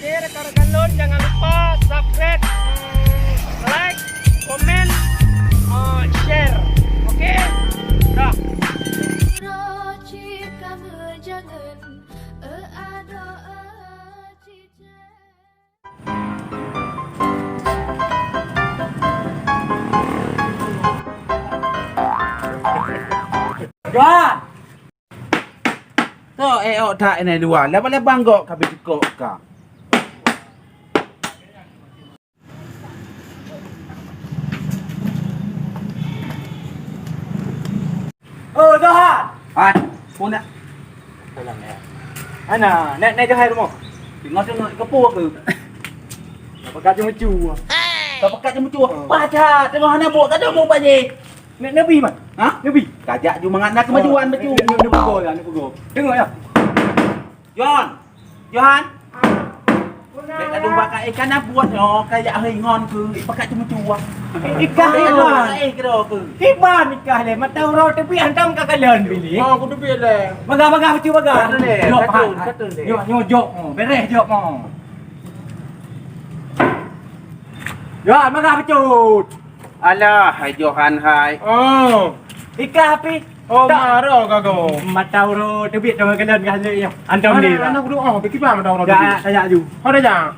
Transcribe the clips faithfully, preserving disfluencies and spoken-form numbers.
Oke, rekan-rekan lôn, jangan lupa subscribe, like, komen, eh, share. Oke? Dah. Johan! Kok ék ôk that inai luwa, leubang-leubang gok ka beucukôp ka. Oh, Johan! Hai, pun nak. Ana, naik, naik Johan rumoh. Tengok-tengok ke peue ke? Ka peugah ceumeucue. Ka peugah ceumeucue. Oh. Pacat, tengok hana buet ka teumu bak jih. Nabi man? Ha? Nabi. Kajak ju mangat na kemajuan betul. Ni, ni, ni peugoe ya, ni peugoe. Tengok ya. Johan. Johan. Bèk ka dong bak ikan na buet nyoe, kajak hei ngon keu pakat ceumeucue. Ikah, ikah. Eh, kira keu. Kiban ikah lé, mata uroe teubiet hantom ka kalon bilik. Oh, aku teubiet lé. Bagah, bagah, betul bagah. Betul lé, Jok, betul, ha, ha. Betul lé. Jok, jok, jok. Oh, bereh jok, oh. Johan, bagah betul. Alah, hai Johan hai. Oh. Ikah api? Oh, tak. Maro ka go. Mata uroe teubiet dong galon kah lé nyoe. Antom dia. Anak kudu oh, beki bang mata uroe. Ya, teubiet. Tajak ju. Oh, tajak.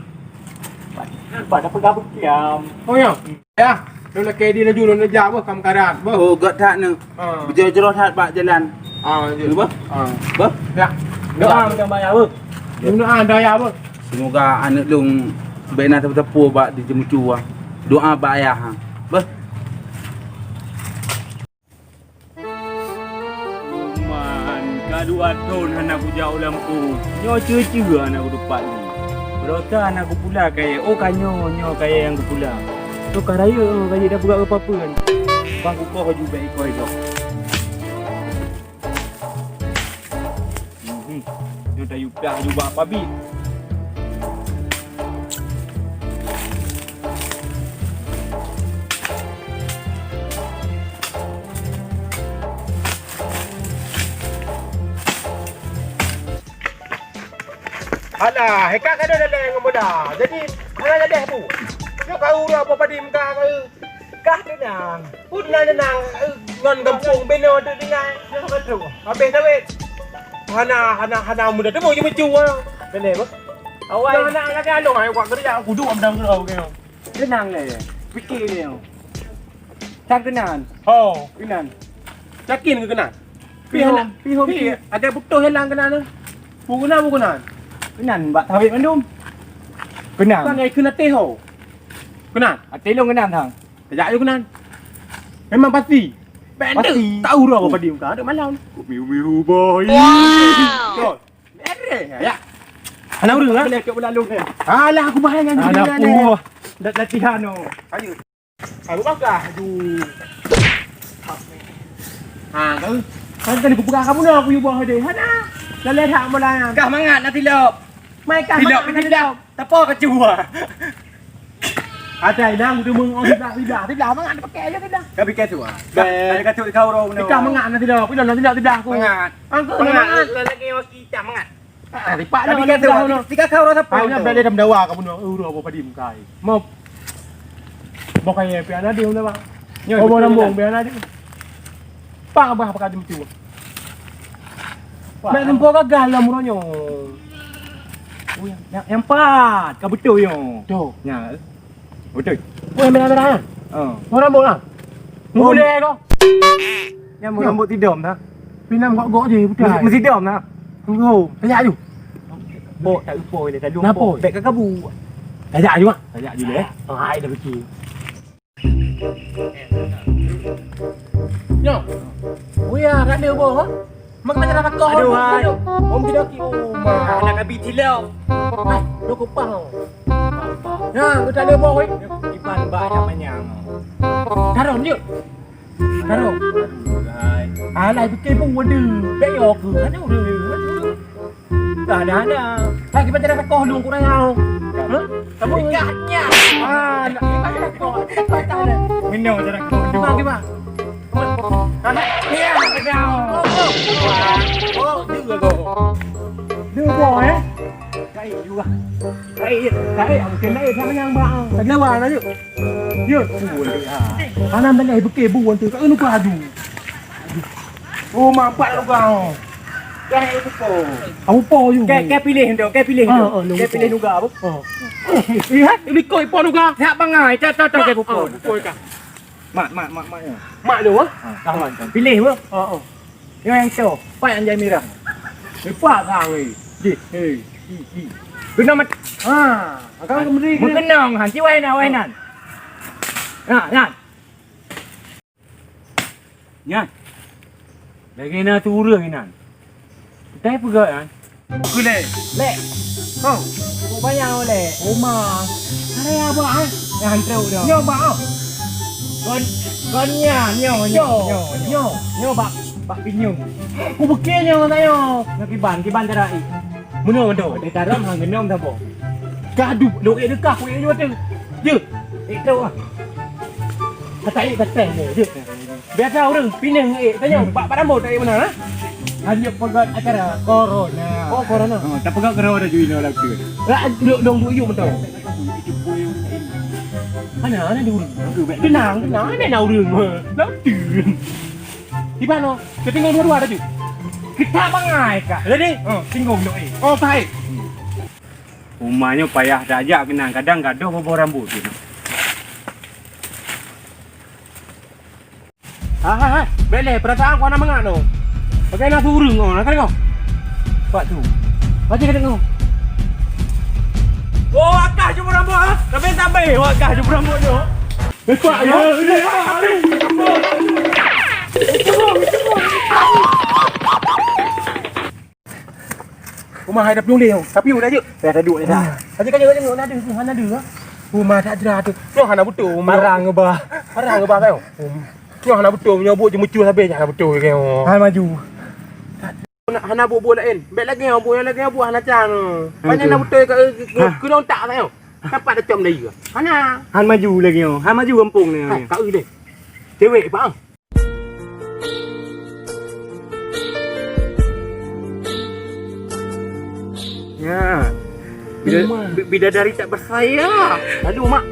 Pada peugah bekiam. Oh, ya. Ya. Lôn lakèe di laju lôn jak beuh kam karat beuh. Oh, gèt that neu. Ha. Beujroh-jroh that bak jalan. Ah, ya. Beuh? Ah. Beuh? Ya. Doa macam bayar beuh. Doa daya beuh. Semoga aneuk lôn bèk na teupeu-teupeu bak di ceumeucue. Doa bak ayah, ha. Beuh. Man, ka dua thon hana kujak u lampôh. Nyoe ceue-ceue hana kutupat lé. Beurota hana kupula kayèe. Oh, ka nyoe, nyoe kayèe nyang kupula. Toh ka rayeuk, oh, ka jeuet dak peugah keu papeuen. Bang kukoh ju bèk ikoh-ikoh. Mhm. Nyoe tayue piah ju bak pabit. Alah, he ka kada dalèe ngon bola. Jadi, hana dalèe bu. Nyoe ka uroe apa padi muka ka. Kah teunang. Pun na teunang, eh, ngon gampông beno tu tinggai. Nyoe ka trok. Habéh sawét. Hana, hana, hana muda temu je mecu ah. Dalèe bah. Awai. Nyoe anak lagi along ai kuat kerja kudu am dang kerja. Teunang lé. Pikir lé. Sang keunan. Ho. Keunan. Yakin keu keunan? Pih, pih hom, pih hom, pih. Ada butoh hilang keunan tu. Bukeunan, bukeunan. Keunan bak sawét mandum. Keunan. Kan ai keunan teh ho. Keunan. Até lôn keunan sang. Tajak ju keunan. Memang pasti. Pasti. Tahu roh padi muka. Ada malam. Kok miu-miu boy. Wow. Beres ya. Hana ureueng ah. Boleh cok belalung ni. Alah aku bahaya ngan. Ada puh. Dak latihan no. Ayo. Aku bagah tu. Ha, kau. Kan tadi aku pegang kamu nak aku yubah deh. Hana. Dah lihat hak bola. Kah mangat nak tilop. Mai kah tilop, mangat nak tilop. Tapa kacua. Ada inang tu meng oh tidak tidak. Tidak mangat pakai aja tidak. Kau pikir tu ah. Ada kacau kau orang. Kita mangat nak tilop. Tidak nak tidak tidak aku. Mangat. Angkat mangat. Lagi kita mangat. Ah, lipat dah. Tapi kata orang, tika kau rasa apa? Hanya berada dalam dawa kamu nak urus apa padi mukai. Mau. Bukan ya pian ada dah, Bang. Oh, mau nambung pian ada. Pak bah pakai jempu. Nak nempo gagal lah muronyo. Oh, yang, yang, yang empat, ka betul yo. Tu. Nya. Betul. Oh, yang merah-merah ah. Ha. Orang bola. Ngulé ko. Nyang rambut tidom dah. Pinam gok-gok je butai. Mesti dom dah. Tunggu. Tajak aju. Bok tak lupa dia tadi. Kenapa? Bek ka kabu. Tajak aju ah. Tajak aju eh. Hai dah betul. Nyo. Wia rada boh. Mak kita nak kau. Aduh hai. Om kita ki. Oh, ma. Anak abi cilok. Hai, lo kupah. Nah, kita ada boh. Ipan ba ada manyang. Taruh ni. Karo. Alah, fikir pun waduh. Bek yo ke. Mana udah. Dah, dah, dah. Hai, kita jadi koh dong kurang au. Hah? Kamu ikatnya. Ah, nak kita koh. Minum cara koh. Gimana, gimana? Anak. Ya, dah. Oh, juga kau. Dua boh eh. Hai, juga. Hai, hai, mungkin naik sama yang bang. Tadi lawan aja. Ya, bukan dia. Tanam dan eh, bekeh bukan tu. Kau lupa aduh. Oh, mampat lu kau. Dah itu kau. Aku po juga. Kayak, kayak pilih tu, kayak pilih tu. Ah, ah, lu Kayak po. pilih juga apa? Oh. Lihat, ini kau po juga. Nak bangai, tak tak tak kayak buku. Mak, mak, mak, mak, ya. Mak lu, ha? Ah, mak. Pilih, bro. Oh, oh. Yang yang tu, pak yang jai mirah. Lepas kau ni. Di, hei, di, di. Kena mat. Ha, kau kembali. Mengkenang, ha, si wai nan, wai nan. Nah, nah. Nyan. Lagèe na tu ureueng inan. Kitai peugah nyan. Kulè. Lek. Ho. Cukup banyak oleh. Oma. Ada ya, Bang, eh? Yang hantu dah. Nyo, Bang, ah. Kon, kon nyan, nyo, nyo, Nyo. nyo, nyo. Nyo. Nyo, Bak, Bak Pinyong. Ku bukit nyo, tak nyo. Nyo kiban, kiban cara i. Meunoe mantong. Di dalam hang genom saboh. Gaduh, lo eh deukah, ku eh nyoe tu. Jeuh. Eh, tu ah. Kata eh, kata eh, jeuh. Biasa ureueng Pinang eh, tanyoe, bak padang boh tak eh meunan, ha? Hanya peugah acara corona. Oh, corona. Oh, tak peugah corona dah jui lo lagi. Lah, dok dong duk yuk mantong. Hana, hana di ureueng. Tenang, tenang, hana na ureueng. Lagi. Di mana? Kita tinggal dua-dua dah tu. Kita bangai kak. Jadi, oh, tinggal dok eh. Oh, baik. Uma nyoe payah tajak keunan, kadang gadoh boboh rambot tu. Hai, hai, hai. Bèk lé, peurasaan ku hana mangat tu. Pakai na ureueng oh, na ka deungoe. Pak tu. Baca ka deungoe. Oh, akah jumpa rambut ah. Tapi sampai, oh, akah jumpa rambut tu. Lepak ya. Uma hai dah penuh lé, tapi udah je. Dah duduk ni dah. Aja kan dia hana ada, hana ada. Uma tak ada tu. Nyoh hana beutôi. Parang ngebah. Parang ngebah kan. Nyoh hana beutôi, nyoh buat jemucuh habis hana beutôi kan. Hai maju. Hana, hana buat-buat lain. Baik lagi nyoh buat lagi buat hana can. Banyak hana beutôi ke ke tak tau. Tempat dah com dah iya. Hana. Han maju lagi nyoh. Han maju kampung ni. Hai, kau deh. Cewek bang. Ya. Bida-, bi-, bidadari tak bersayap. Lalu, Mak.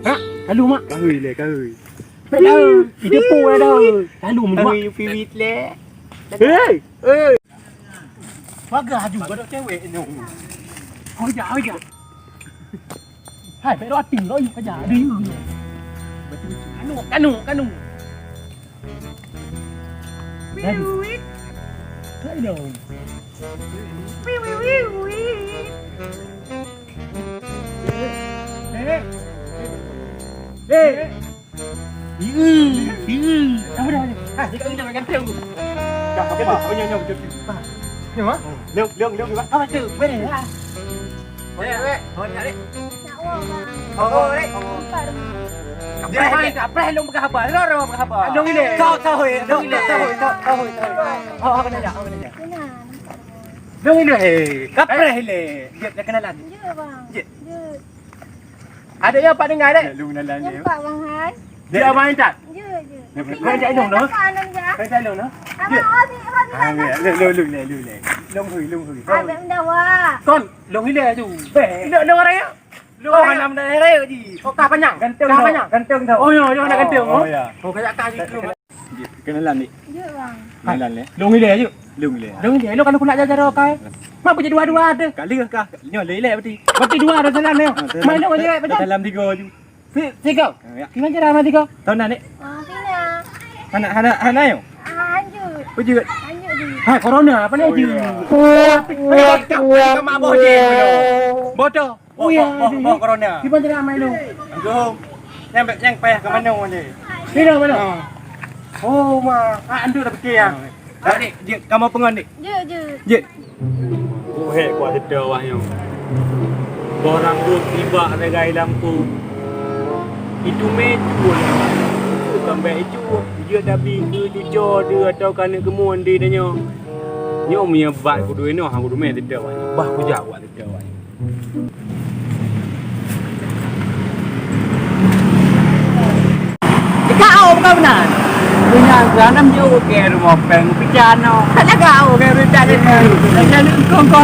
Ha? Lalu, Mak. Kahui leh, kahui. Lalu. Itu pun ada. Lalu, Mak. Kahui piwit leh. Hei. Hei. Bagus aju, ada cewek ni. Kau ija, kau ija. Hai, bèk roti loi saja. Ada you. Betul. Kanu, kanu, kanu. Wiwit. Hai dong. Wiwi wiwi. Eh. Eh. Ieu, ieu. Apa dah? Ha, dia kat ganteng tu. Dah, apa? Apa nyam-nyam macam tu? Ha. Nyam ah? Leung, leung, leung, leung. Apa tu? Boleh lah. Boleh, boleh. Boleh, boleh. Nak uang, Bang. Oh, boleh. Empat rumah. Dia main tak pernah long berkhabar. Dia orang berkhabar. Long ile. Tahu, tahu, eh. Long ile. Tahu, tahu, tahu, tahu. Oh, apa nak, apa nak? Kenal. Long ile. Kapreh ile. Dia, dia kenalan. Ya, Bang. Ya. Ya. Ada yang pak dengar dek? Lu kenalan dia. Nampak bang hai. Dia abang intat. Ya, ya. Kau cak long noh. Kau cak long noh. Abang hobi hobi. Ah, ya. Lu lu lu lu lu. Long hui long hui. Abang dah wah. Kon long hile tu. Beh. Long long raya. Long raya. Long raya ji. Kau kah panjang. Ganteng kah panjang. Ganteng tu. Oh ya, dia nak ganteng. Oh ya. Kau kayak kah gitu. Kenalan ni. Ya bang. Kenalan ni. Long hile aja. Long hile. Long hile. Lo kalau kena jajar kau. Mak punya dua-dua ada. Kali kah? Nyo lelek berarti. Berarti dua ada jalan ni. Main long hile berarti. Dalam tiga tu. Tiga. Ya. Gimana cara main tiga? Tahu nak ni? Ah, sini. Anak anak anak yo. Ah, lanjut. Lanjut. Ha, corona apa ni? Oh, ya. Bodoh. Bodoh. Oh ya, boh, boh, boh corona. Gimana cara main long? Anggong. Yang yang payah ke mana ni? Sini mana? Oh ma, ah, andu dah fikir ya. Dik, dik, kamu pengon dik. Jek, jek. Jek. Uhek kuat teuta awak nyoe. Barang buet tibak sagai lampu. Itu mé cuba lewat. Sampai itu, dia tapi ke cuco dia atau kanek kemon dia tanya. Nyoe meunyoe bat kudu inoh, kudu mé teuta awak nyoe. Bah kujak awak teuta awak nyoe. Kau bukan benar. Punya garam jauh ke rumah peng pecah no. Ada kau ke rumah peng. Ada lengkong kau.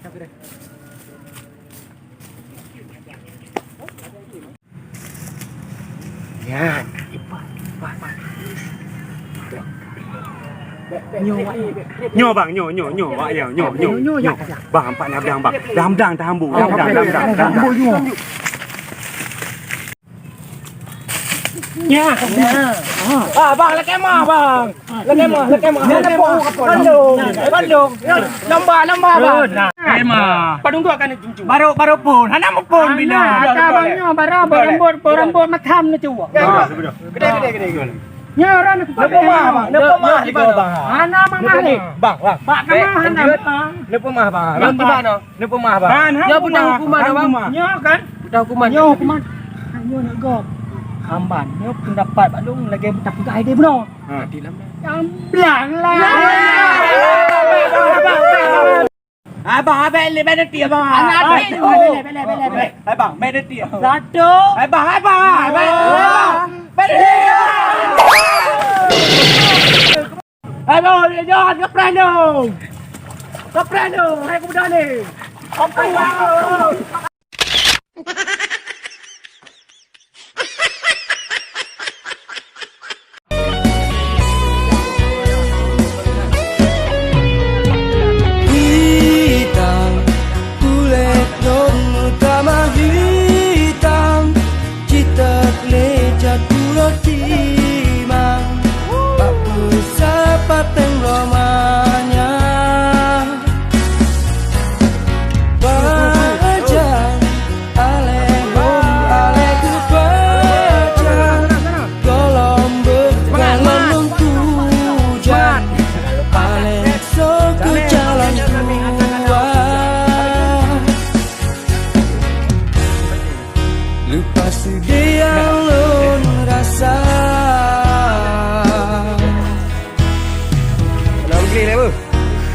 Nyan. Nyoe, Wak. Nyoe, bang, nyoe, nyoe, nyoe, Wak, nyoe, nyoe, nyoe, nyoe. Bang, empat na blang, bang. Blang, blang, tahan bu. Blang, blang, blang, blang, blang. Nyan. Ah, bang, lakèe mah, bang. Lakèe mah, lakèe mah, lakèe mah. Bandung, bandung. Lamba, lamba, bang. Lakèe mah. Padum dua kan junjung. Baru, baru pun. Hana mupun bila. Ada bang nyoe, baru, baru rambut, baru rambut macam ni cuba. Gede, gede, gede, gede. Nyoe orang ni. Leupah mah, bang. Leupah mah, bang. Hana mah ni. Bang, bang. Pak kemah hana. Leupah mah, bang. Bang, gimana? Leupah mah, bang. Nyoe pun dah hukuman, bang. Nyoe kan? Dah hukuman. Nyoe hukuman. Nyoe nak gop. Amban. Nyoe pendapat Pak Long lagèe buta peugah idéh bunoe. Ha. Nyang blang lah. Abang, abang, le, bèk neuti, abang. Anak abang. Bèk, bèk, bèk, bèk. Abang, bèk neuti. Satu. Abang, abang, abang. Dua. Bèk neuti. Abang, jangan, ngeprank dong. Ngeprank dong, hai kuda ni. Ngeprank dong. Hitam, kulét lôn meutamah hitam, cit that lé jatuh roti mang. Bak peusah pateng lom anyang. Pajan alèh hom alèh keu pajan, gohlom beuet gohlom lôn tujan, alèh soe keu calon tuan. Leupah seudeh nyang lôn rasa.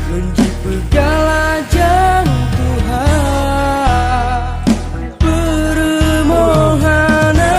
Lôn jipeugah lagèe Tuhan, peurumoh hana.